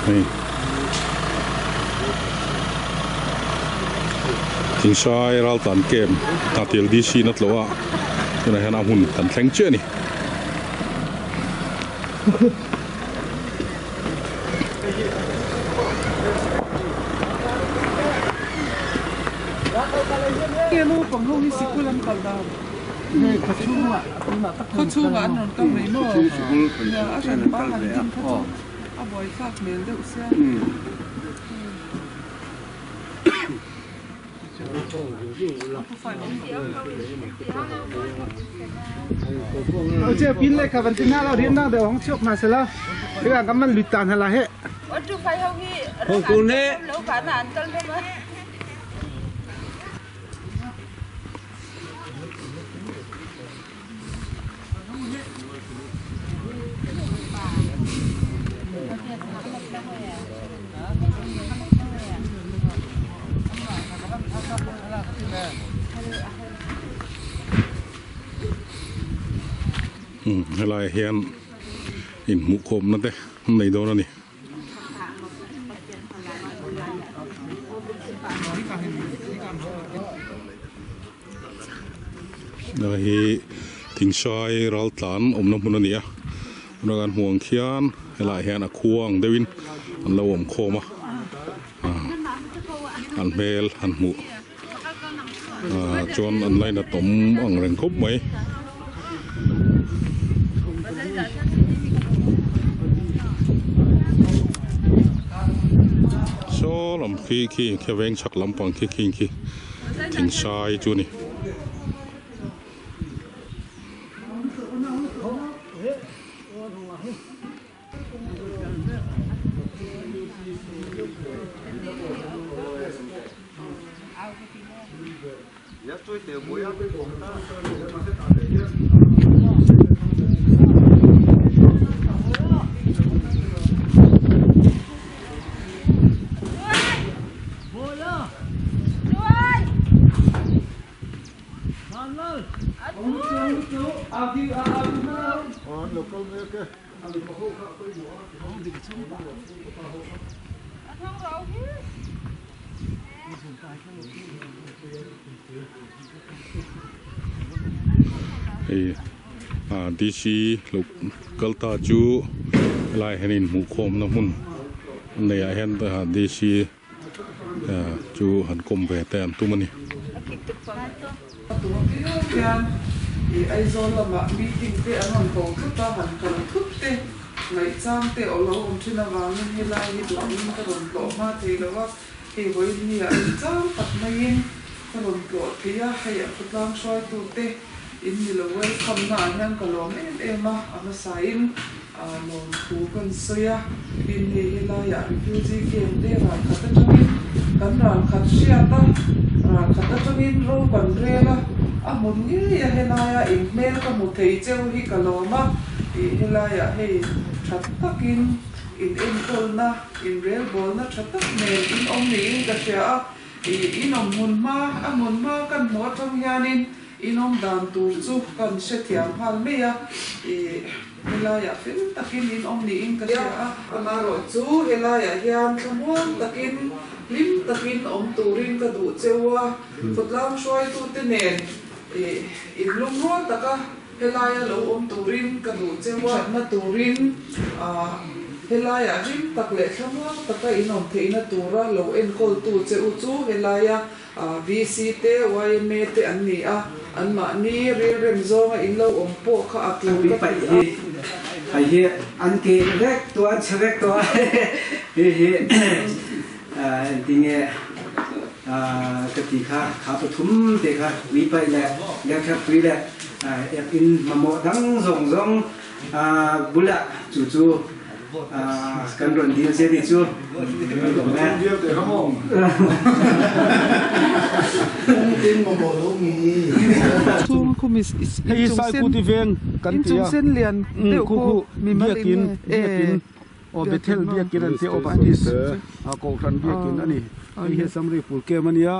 Hei Thingsai Raltlan Camp Hnatel DC na tlawh a tunah hian a hmun kan thleng chiah a ni. Khawchhungah an rawn kal mai maw? Nia, a hran pa han din kha chu a buaithlak hmel deuh sia. Umm helaiah hian inhmuhkhawmna te an nei dawn a ni. Hei hi Thingsai Raltlan awmna hmun a ni a tuna kan hmuh ang khian helaiah hian a khua ang deuhin an lo awm khawm a an hmel an hmuh ah chuan an lainat awm ang reng khawp mai. Saw lam khi khi khi a veng chhak lampang khi khi khi. Thingsai chu a ni. Hei ah DC lo kal ta chu helaiah hian inhmuhkhawmna hmun a neih ah hian DC chu han kawm ve te an tum a ni. Tun viau hian i Aizawl lamah meeting te an rawn ko thut a, han kal thut te, ngaihchang te aw lo awm thin avangin helai hi duhawmin ka rawn tlawh hma thei lo a, hei vawiin engchang tak maiin ka rawn tlawh thei a, hei a khawtlang hruaitu te in ni lo welcome na ah hian ka lawm em em a, a hmasain lawmthu kan sawi a, tin hei helaiah refugee camp te ralkhat atangin kan ralkhat hriat a, ralkhat atangin ro kan rel a, a hmun ngei a helaia inhmel ka hmu thei cheu hi ka lawm a, ih helaiah hei tha takin in enkawlna, in relbawlna tha tak nen in awm niin ka hria a, ih in awm hmun hma, a hmun hma kan hmuh atang hianin In awm dan tur chu kan hrethiam nghal mai a, ih helaiah fel takin in awm niin ka hria a. Amaherawh chu helaiah hian thlamuan takin, hlim takin awm turin ka duh cheu a, khawtlang hruaitute nen ih inlungrual taka helaia lo awm turin ka duh cheu a. Thatna turin ah helaiah hlim tak leh thlamuan taka in awm theihna tura lo enkawltu che u chu helaia VC te, yma te an ni a, anmahni rilrem zawnga in lo awm pawh kha a tul ka ti a. Hei hi an ke vek tawh, an chhe vek tawh a, hei hi engtinge ka ti kha, kha pathum te kha ui paih leh lengthlak pui leh ek in mamawh dang zawng zawng bulah chu chu Kan rawn dil che ni chu. Hei Saikuti veng kan ti a, khu khu biakin biakin aw Bethel biakin an ti a aw Baptist kohhran biakin a ni. Hei hi Samri Pul Camp a nia.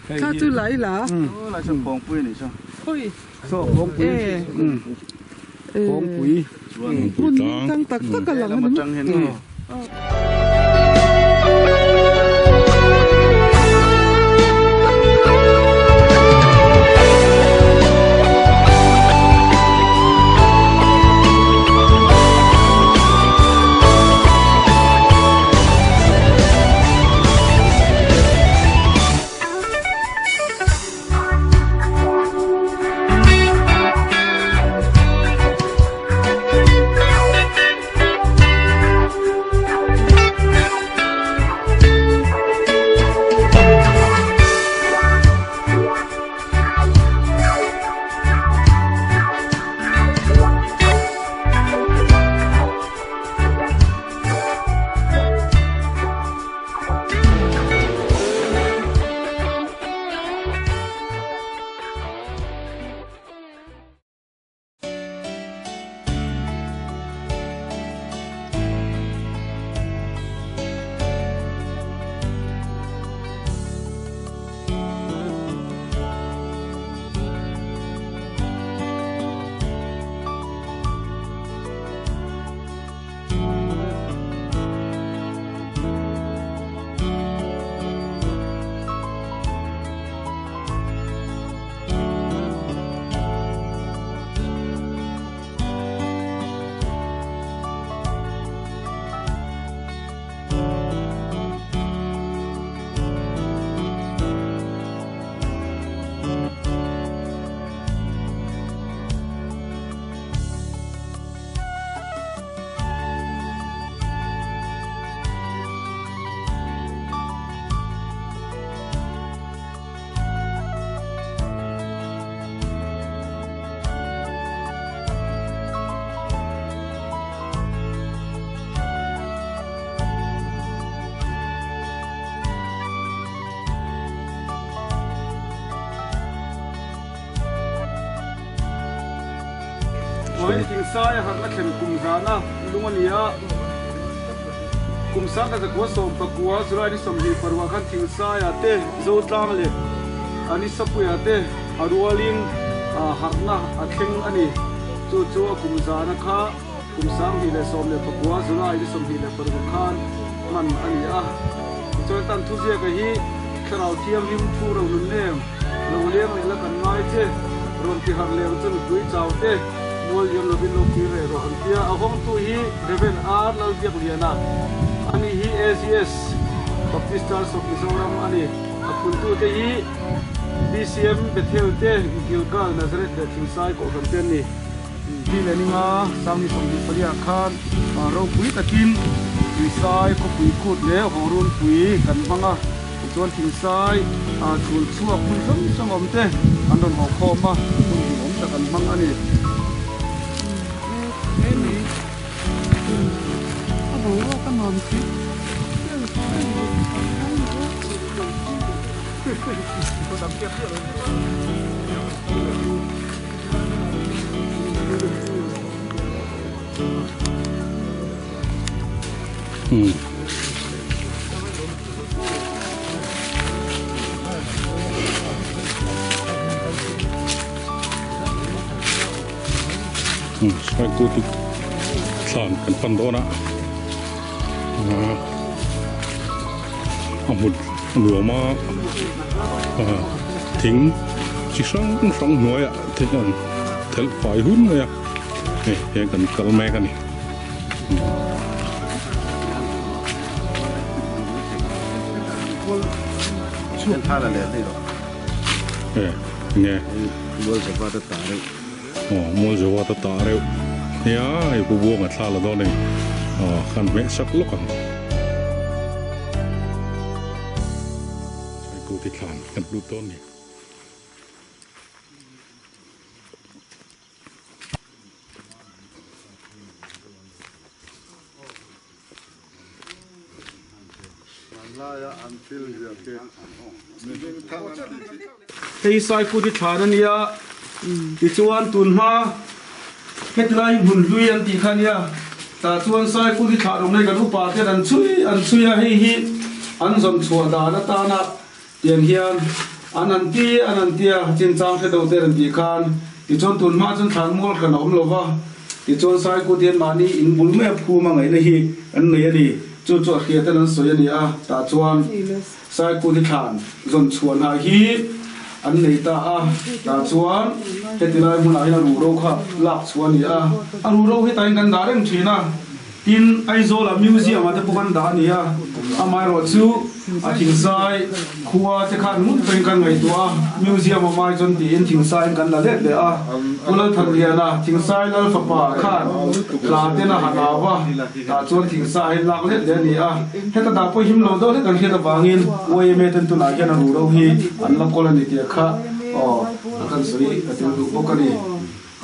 Hei hi lai chu Saw Phawngpui. Kawngpui Hmun hmingthang tak tak a lang a ni maw? Hei Thingsai a harhna thlen kum zana lung a ni a, kum 1919 July ni 26 khan Thingsaia te Zotlang leh Anisapuia te a rualin harhna a thleng a ni. Chu chu a kum zana kha kum 2019 July ni 26 khan hman a ni a. Tichuan tan thuziaka hi Thlarau Thianghlim thu ro nun nem lo leng leh la kan ngai che, rawn ti harh leh ang chu mipui chau te mual liam lovin lo kir reh rawh an tia. A hawngtu hi Rev. R. Lalbiakliana a ni hi AGS Baptist Church of Mizoram a ni. A phuntu te hi BCM Bethel te Gilgal Nazareth leh Thingsai Kohhran te an ni. Ti leh ninga Sangni 24 ah khan ropui takin Tuisai khawpui kut leh Hawrunpui kan hmang a, tichuan Thingsai chhul chhuak hmun hrang hrang awm te an rawn haw khawm a, hun hlimawm tak an hmang a ni. Saikuti thlan kan pan dawn a a hmun a nuam a thing chi hrang hrang hnuaiah te hian thelh fai hun mai a hei hian kan kal mek a ni. Nge aw mual zawa ta tah reuh nia hei pu buanga thla la dawn a ni aw khan hmeh sak lawk ang. Saikuti thlan kan lut dawn a ni. Hei Saikuti thlan a nia, tichuan tunhma hetilai hmun hlui an tih kha a nia, tah chuan Saikuti thlah rawng hi kan upa ten an chhui an chhui a, hei hi an zawn chhuah dan atana Tiang hian an han ti an han ti a, chinchang hre deuh te an tih khan tichuan tun hma chuan thlan mual hran a awm lo va. Tichuan Saikut hian mahni in bul mai a phum a ngaihna hi an nei a ni. Chu chu a hriat an sawi a ni a, tah chuan Saikut hi thlan zawn chhuah hnah hi an nei ta a, tah chuan heti lai hmunah hian a ruhro kha lak chhuah a ni a. A ruhro hi tah hian kan dah reng thin a. Tin, Aizawla Museum-ah te pawh kan dah a ni a, amaherawh chu a thingsai khua te khan ngun takin kan ngaihtuah a, Museum a mai chuan tiin thingsaiin kan la let leh a. Pu Lalthanliana, Thingsai Lal fapa khan hla ten a han au va, tah chuan thingsaiin lak let leh a ni a. Heta dah pawh him lo deuh hlek an hriat avangin YMA ten tunah hian a ruhro hi an la kawl a ni tih kha aw a kan sawi ka tel duh bawk a ni.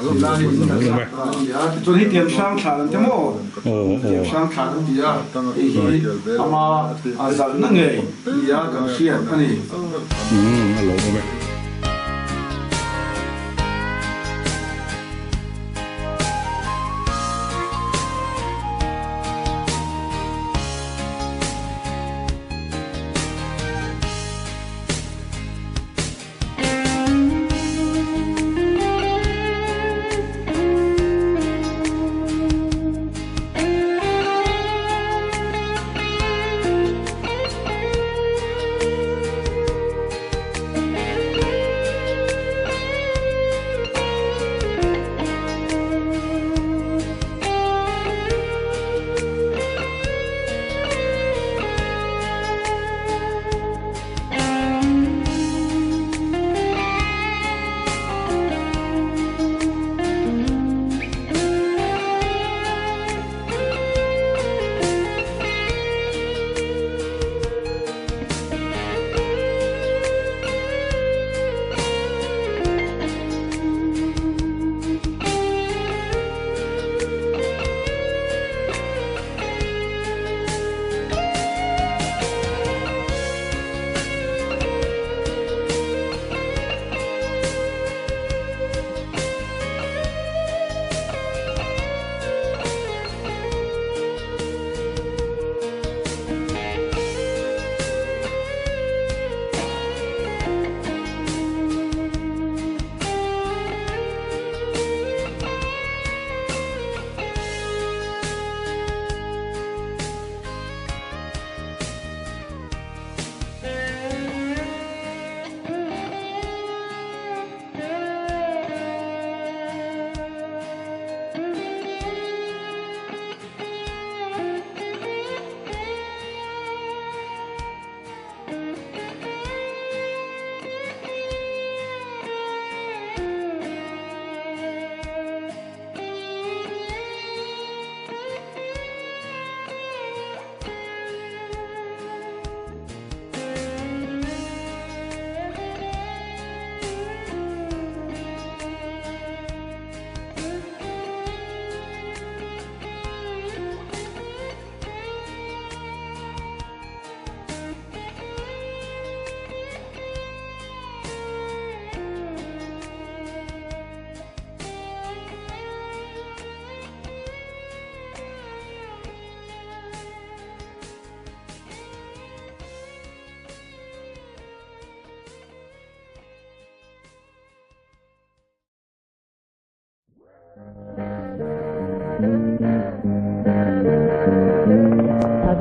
Tichuan hei tiang hrang thlan an ti maw? Tiang hrang thlan an ti a, hei hi ama a zalhna ngei nia kan hriat a ni. A lo awm e.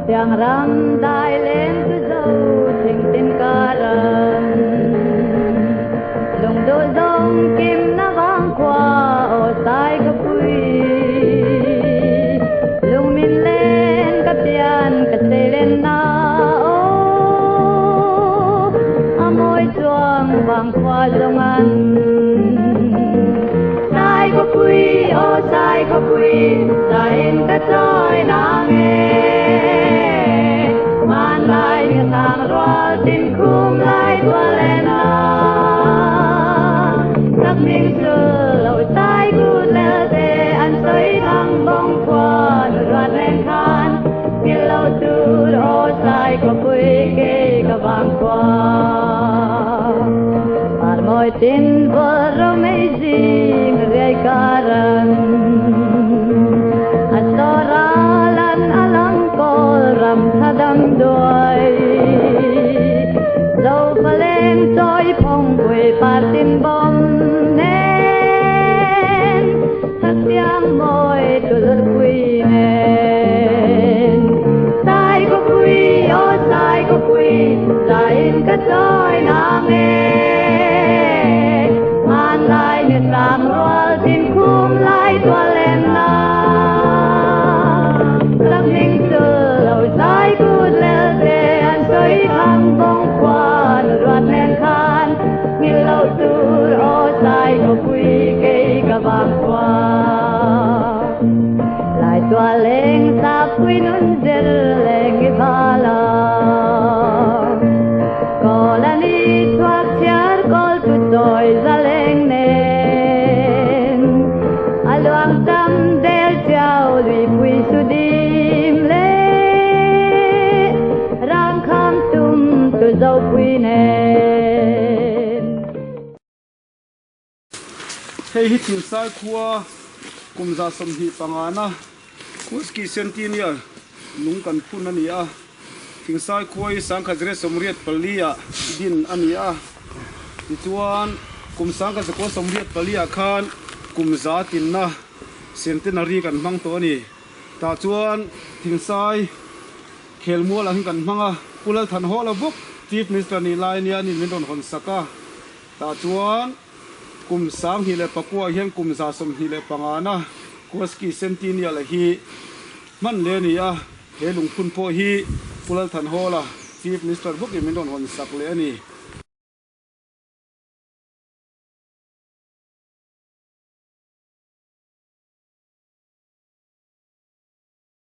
Tiang ram dai lên cứ dâu thình tin ca ram lung đồ dông kim na vang qua ô sai ka pui lung min lên ka pian ka sei lên na ô a môi chuang vang qua dòng ăn sai có pui ô sai có pui sai ka trôi na nghe man lai như thang roa tin khum lai tua lên na các miếng xưa lội sai cu lê tê ăn sấy thăng bông qua nụ đoan lên khan kia lâu tu ô sai có pui kê ka vang qua par môi tin vợ rô mây zing rei karan asoralan alang kol ram thadam đuôi dâu pha lên trôi phong bụi par tin bom nên thắt tiếng môi Hei hi Thingsai khua kum 25 na Kuski Centennial lung kan phun a ni a. Thingsai khua hi 1984 ah din a ni a. Tichuan kum 1984 ah khan kum za tinna centenary kan hmang tawh a ni. Tah chuan Thingsai khelmual ang hi kan hmang a, Pu Lalthanhawla bawk Chief Minister nih lai nia nin min rawn hawn sak a. Tah chuan kum 2009 ah hian kum 25 na Kuaski Centennial hi hman leh a ni a, he lungphun pawh hi Pu Lalthanhawla Chief Minister bawkin min rawn hawn sak leh a ni.